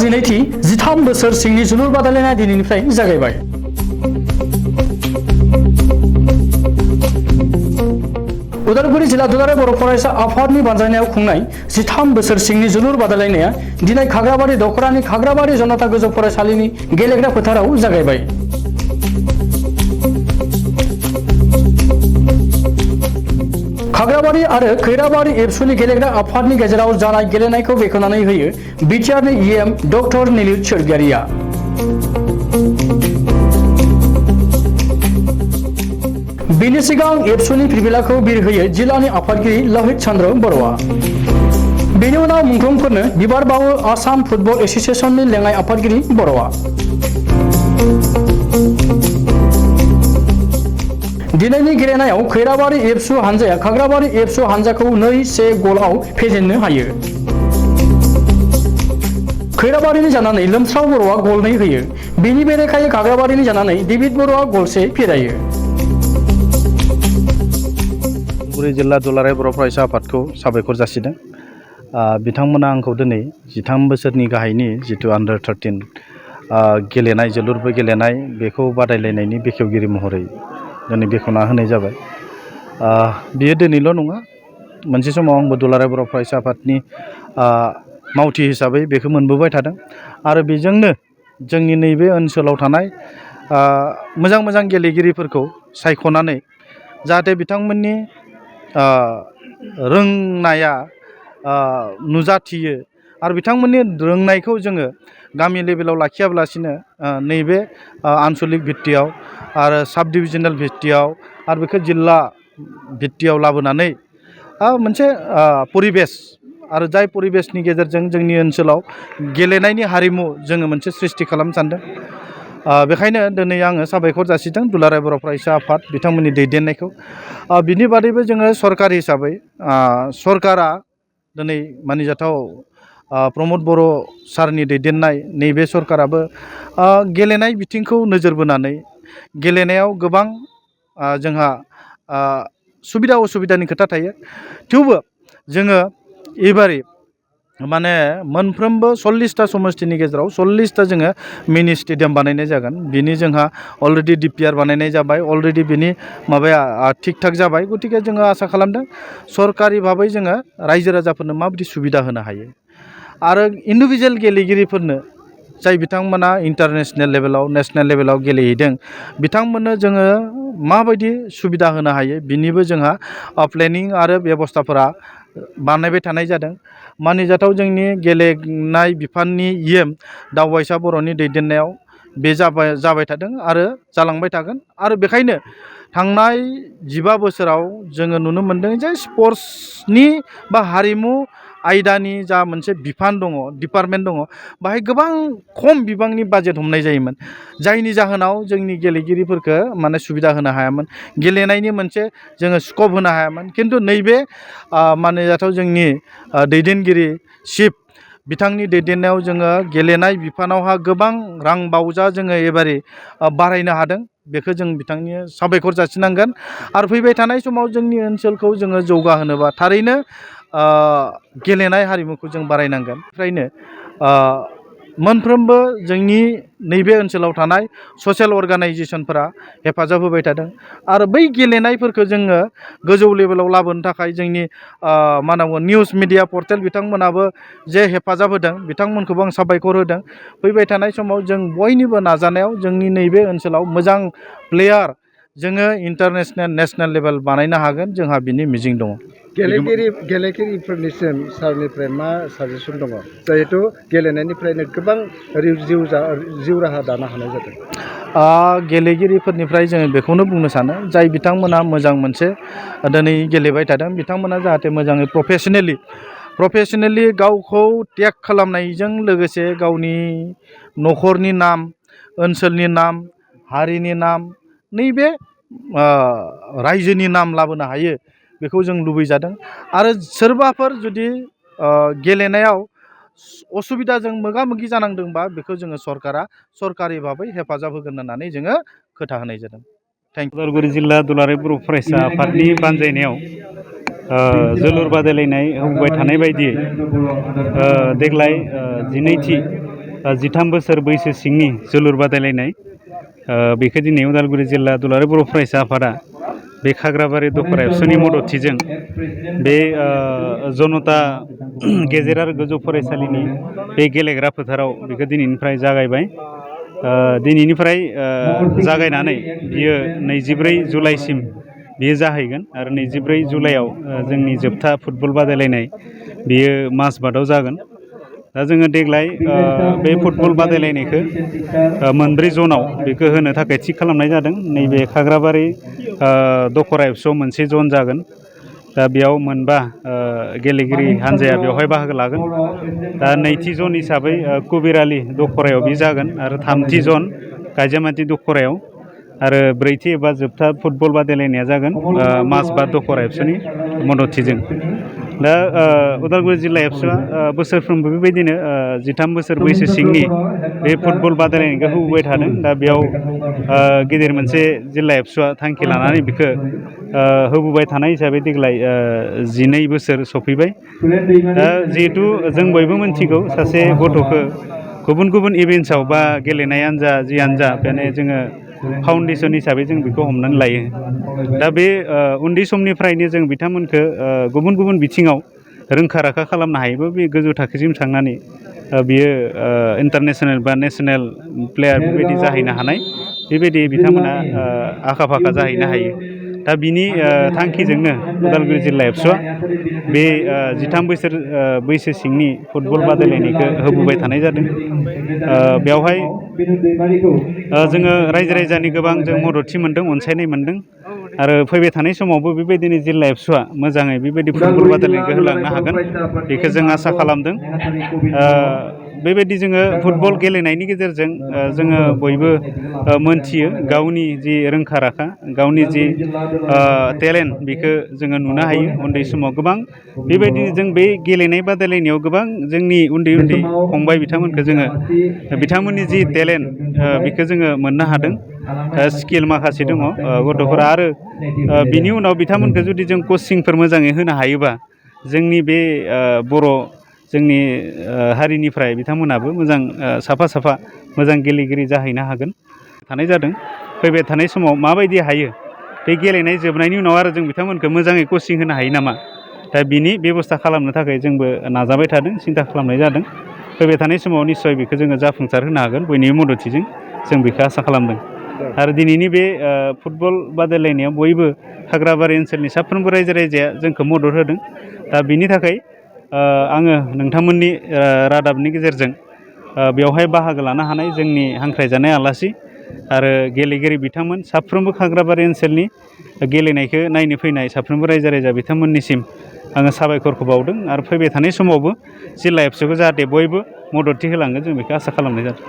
जिनैथि 13 बोसोर सिंनि जोलुर बादायलायनाय दिनैनिफ्राय जागायबाय। उदालगुरि जिल्ला दुलाराय बर' फरायसा आफादनि बानजायनायाव खुंनाय 13 बोसोर सिंनि जोलुर बादायलायनाया दिनै खाग्राबारि दखरानि खाग्राबारि जनता गोजौ फरायसालिनि गेलेग्रा फोथाराव जागायबाय। खाग्राबारि आरो खैराबारि एबसुनि गेलेग्रा आफादनि गेजेराव जानाय गेलेनायखौ बेखेवनानै होयो बिटिआरनि इएम डक्टर नीलित स्वर्गियारिया। बिनि सिगां एबसुनि फिरबिलाखौ बिरहोयो जिल्लानि आफादगिरि लहित चन्द्र बर'आ। बेनि उनाव मुंख्लंफोरनो बिबार बावो आसाम फुटबल एसोसिएशननि लेङाइ आफादगिरि बर'आ। दिनैनि गेलेनायाव खैराबारि एबसु हानजाया खाग्राबारि एबसु हानजाखौ 2-1 गलआव फेजेननो हायो। खैराबारिनि जानानै लोमस्राव बर'आ गल 2 होयो। बेनि बेरेखायै खाग्राबारिनि जानानै डेभिड बर'आ गल 1 फेरायो। उदालगुरि जिल्ला दुलाराय बर' फरायसा आफादखौ साबायखर जासिदों। बिथांमोना आंखौ दिनै 13 बोसोरनि गाहायनि जिथु आन्डार 13 गेलेनाय जोलुरबो गेलेनाय बेखौ बादायलायनायनि बेखेवगिरि महरै दिनै बेखेवना होनाय जाबाय। बियो दिनैल' नङा, मोनसे समाव आंबो दुलाराय बर' फरायसा आफादनि मावथि हिसाबै बेखौ मोनबोबाय थादों आरो बेजोंनो जोंनि नैबे ओनसोलाव थानाय मोजां मोजां गेलेगिरिफोरखौ सायख'नानै जाहाथे बिथांमोननि रोंनाया नुजाथियो आरो बिथांमोननि रोंनायखौ जोङो गामि लेभेलाव लाखियाब्लासिनो नैबे आन्सलिक भित्तियाव आरो साब डिभिजनेल भित्तियाव आरो बेखौ जिल्ला भित्तियाव लाबोनानै मोनसे परिबेस आरो जाय परिबेसनि गेजेरजों जोंनि ओनसोलाव गेलेनायनि हारिमु जोङो मोनसे सृष्टि खालामनो सानदों। बेखायनो दिनै आङो साबायखर जासिदों दुलाराय बर' फरायसा आफाद बिथांमोननि दैदेननायखौ। बिनि बादैबो जोङो सरकार हिसाबै सरकारा दिनै मानिजाथाव प्रमद बर' सारनि दैदेननाय नैबे सरकाराबो गेलेनाय बिथिंखौ नोजोर बोनानै गेलेनायाव गोबां जोंहा सुबिदा उसुबिदानि खोथा थायो। थेवबो जोङो एबारै माने मोनफ्रोमबो 40टा समस्तिनि गेजेराव 40टा जोङो मिनि स्टेडियाम बानायनाय जागोन। बिनि जोंहा अलरेडि डिपिआर बानायनाय जाबाय, अलरेडि बिनि माबाया थिग थाक जाबाय। गतिके जोङो आसा खालामदों सरकारि भाबै जोङो रायजो राजाफोरनो माबायदि सुबिदा होनो हायो आरो इन्डिभिजुवेल गेलेगिरिफोरनो जाय बिथांमोना इन्टारनेसनेल लेभेलाव नेसनेल लेभेलाव गेलेहैदों बिथांमोननो जोङो माबायदि सुबिदा होनो हायो बिनिबो जोंहा प्लेनिं आरो बेबस्थाफोरा बानायबाय थानाय जादों। मानिजाथाव जोंनि गेलेनाय बिफाननि इएम दावबायसा बर'नि दैदेननायाव बे जाबाय थादों आरो जालांबाय थागोन। आरो बेखायनो थांनाय 15 बोसोराव जोङो नुनो मोनदों जे स्पर्ट्सनि बा हारिमु आयदानि जा मोनसे बिफान दङ, डिपार्टमेन्ट दङ, बाहाय गोबां खम बिबांनि बाजेट हमनाय जायोमोन। जायनि जाहोनाव जोंनि गेलेगिरिफोरखौ माने सुबिदा होनो हायामोन, गेलेनायनि मोनसे जोङो स्कप होनो हायामोन। खिन्थु नैबे मानिजाथाव जोंनि दैदेनगिरि चिफ बिथांनि दैदेननायाव जोङो गेलेनाय बिफानावहा गोबां रां बावजा जोङो एबारै बारायनो हादों। बेखौ जों बिथांनि साबायखर जासिनांगोन। आरो फैबाय थानाय समाव जोंनि ओनसोलखौ जोङो जौगाहोनोबा थारैनो गेलेनाय हारिमुखौ जों बारायनांगोन। ओमफ्रायनो मोनफ्रोमबो जोंनि नैबे ओनसोलाव थानाय ससियेल अर्गानाइजेसनफोरा हेफाजाब होबाय थादों आरो बै गेलेनायफोरखौ जोङो गोजौ लेभेलाव लाबोनो थाखाय जोंनि मा होनना बुङो निउस मिडिया पर्टेल बिथांमोनाबो जे हेफाजाब होदों बिथांमोनखौबो आं साबायखर होदों। फैबाय थानाय समाव जों बयनिबो नाजानायाव जोंनि नैबे ओनसोलाव मोजां प्लेयार जोङो इन्टारनेसनेल नेसनेल लेभेल बानायनो हागोन, जोंहा बिनि मिजिं दङ। गेलेगिरिफोरनिसिम सारनिफ्राय मा साजेसन दङ, जिहेथु गेलेनायनिफ्रायनो गोबां जिउ राहा दानो हानाय जादों? गेलेगिरिफोरनिफ्राय जोङो बेखौनो बुंनो सानो जाय बिथांमोना मोजां मोनसे दिनै गेलेबाय थादों बिथांमोना जाहाथे मोजाङै प्रफेसनेलि गावखौ त्याग खालामनायजों लोगोसे गावनि न'खरनि नाम, ओनसोलनि नाम, हारिनि नाम, नैबे रायजोनि नाम लाबोनो हायो बेखौ जों लुबैजादों। आरो सोरबाफोर जुदि गेलेनायाव असुबिदाजों मोगा मोगि जानांदोंबा बेखौ जोङो सरकारि भाबै हेफाजाब होगोन होननानै जोङो खोथा होनाय जादों। उदालगुरि जिल्ला दुलाराय बर' फरायसा आफादनि बानजायनायाव जोलुर बादायलायनाय होबाय थानाय बायदियै देग्लाय 12थि 13 बोसोर बैसो सिंनि जोलुर बादायलायनाय बेखौ दिनै उदालगुरि जिल्ला दुलाराय बर' फरायसा आफादा बे खाग्राबारि दखरा एबसुनि मददथिजों बे जनता गेजेर आरो गोजौ फरायसालिनि बे गेलेग्रा फोथाराव बेखौ दिनैनिफ्राय जागायबाय। दिनैनिफ्राय जागायनानै बियो 24 जुलाइसिम बियो जाहैगोन आरो 24 जुलाइआव जोंनि जोबथा फुटबल बादायलायनाय बियो माजबाटआव जागोन। दा जोङो देग्लाय बे फुटबल बादायलायनायखौ मोनब्रै जनाव बेखौ होनो थाखाय थि खालामनाय जादों। नैबे खाग्राबारि दखरा एबसुआव मोनसे जन जागोन। दा बेयाव मोनबा गेलेगिरि हान्जाया बेवहाय बाहागो लागोन। दा नैथि जन हिसाबै कुबिरालि दखरायाव बे जागोन आरो थामथि जन गायजामाथि दखरायाव आरो ब्रैथि एबा जोबथा फुटबल बादायलायनाया जागोन माजबाट दखरा एबसुनि मददथिजों। दा उदालगुरि जिल्ला एबसुआ बोसोरफ्रोमबो बेबायदिनो 13 बोसोर बैसो सिंनि बे फुटबल बादायलायनायखौ होबोबाय थादों। दा बेयाव गेदेर मोनसे जिल्ला एबसुआ थांखि लानानै बेखौ होबोबाय थानाय हिसाबै देग्लाय 12 बोसोर सफैबाय। दा जिहेथु जों बयबो मिथिगौ सासे गथ'खौ गुबुन गुबुन इभेन्ट्सआव बा गेलेनायानो जा जियानो जा बेनो जोङो फाउन्डेसन हिसाबै जों बेखौ हमनानै लायो। दा बे उन्दै समनिफ्रायनो जों बिथांमोनखौ गुबुन गुबुन बिथिङाव रोंखा राखा खालामनो हायोबा बे गोजौ थाखोसिम थांनानै बियो इन्टारनेसनेल बा नेसनेल प्लेयार बेबायदि जाहैनो हानाय बेबायदि बिथांमोना आखा फाखा जाहैनो हायो। दा बिनि थांखिजोंनो उदालगुरि जिल्ला एबसुआ बे 13 बोसोर बैसो सिंनि फुटबल बादायलायनायखौ होबोबाय थानाय जादों। बेवहाय जोङो रायजो राजानि गोबां जों मददथि मोन्दों, अनसायनाय मोन्दों आरो फैबाय थानाय समावबो बेबायदिनो जिल्ला एबसुआ मोजाङै बेबायदि फुटबल बादायलायनायखौ होलांनो हागोन बेखौ जों आसा खालामदों। बेबायदि जोङो फुटबल गेलेनायनि गेजेरजों जोङो बयबो मोनथियो गावनि जि रोंखा राखा गावनि जि टेलेन्ट बेखौ जोङो नुनो हायो। उन्दै समाव गोबां बेबायदिनो जों बे गेलेनाय बादायलायनायाव गोबां जोंनि उन्दै उन्दै फंबाय बिथांमोनखौ जोङो बिथांमोननि जि टेलेन्ट बेखौ जोङो मोननो हादों। स्किल माखासे दङ गथ'फोरा आरो बिनि उनाव बिथांमोनखौ जुदि जों कचिंफोर मोजाङै होनो हायोबा जोंनि बे बर' जोंनि हारिनिफ्राय बिथांमोनाबो मोजां साफा साफा मोजां गेलेगिरि जाहैनो हागोन थानाय जादों। फैबाय थानाय समाव माबायदि हायो बे गेलेनाय जोबनायनि उनाव आरो जों बिथांमोनखौ मोजाङै कचिं होनो हायो नामा, दा बिनि बेब'स्था खालामनो थाखाय जोंबो नाजाबाय थादों, सिन्था खालामनाय जादों। फैबाय थानाय समाव निस्सय बेखौ जोङो जाफुंसार होनो हागोन बयनिबो मददथिजों जों बेखौ आसा खालामदों। आरो दिनैनि बे फुटबल बादायलायनायाव बयबो खाग्राबारि ओनसोलनि साफ्रोमबो रायजो राजाया जोंखौ मदद होदों। दा बिनि थाखाय आङो नोंथांमोननि रादाबनि गेजेरजों बेवहाय बाहागो लानो हानाय जोंनि हांख्रायजानाय आलासि आरो गेलेगिरि बिथांमोन साफ्रोमबो खाग्राबारि ओनसोलनि गेलेनायखौ नायनो फैनाय साफ्रोमबो रायजो राजा बिथांमोननिसिम आङो साबायखरखौ बावदों आरो फैबाय थानाय समावबो जिल्ला एबसुखौ जाहाथे बयबो मददथि होलांगोन जों बेखौ आसा खालामनाय जादों।